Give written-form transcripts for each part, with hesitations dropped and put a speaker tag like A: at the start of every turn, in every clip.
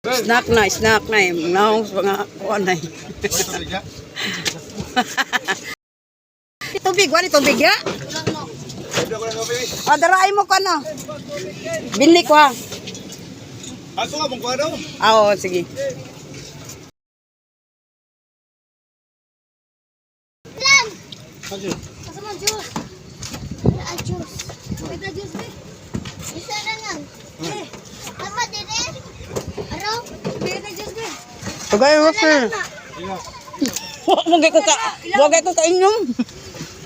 A: Snack na, snack na eh. Naong sa mga kuan na eh. Tubig, wala tubig ya? O, daraay mo ko no. Binli ko ha.
B: Ato nga, mong kuha daw.
A: Ah, oo, sige.
C: Lang! Kasama juice. Wala juice. Wala juice, be. Isa na lang. Eh, tama din eh. Araw? Wala juice, be.
A: Tagay mo, sir. Wag ko ka inom.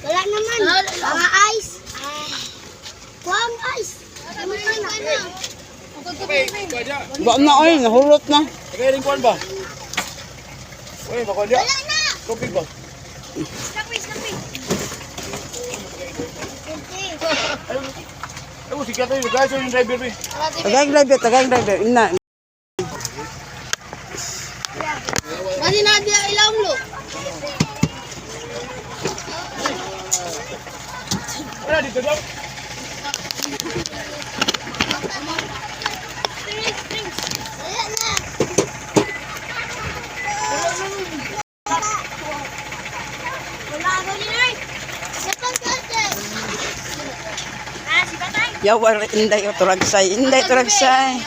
C: Wala naman. Mga ice. Kuha ang ice. Ano na?
A: Wa na oy, nahulot na.
B: Kaya rin kuhan ba? Uy, makuha niya.
C: Wala na.
B: Tubig ba?
C: Snappy, snappy.
B: Ay, sige tayo. Guys, yung driver ba?
A: Tagay driver, tagay driver. Ina.
C: Dali na diya ilaw lo.
B: Wala dito daw.
C: Wala na. Wala ako ni Nay. Sa pagkate. Ah, si Batay.
A: Yawar inday turagsay, inday turagsay.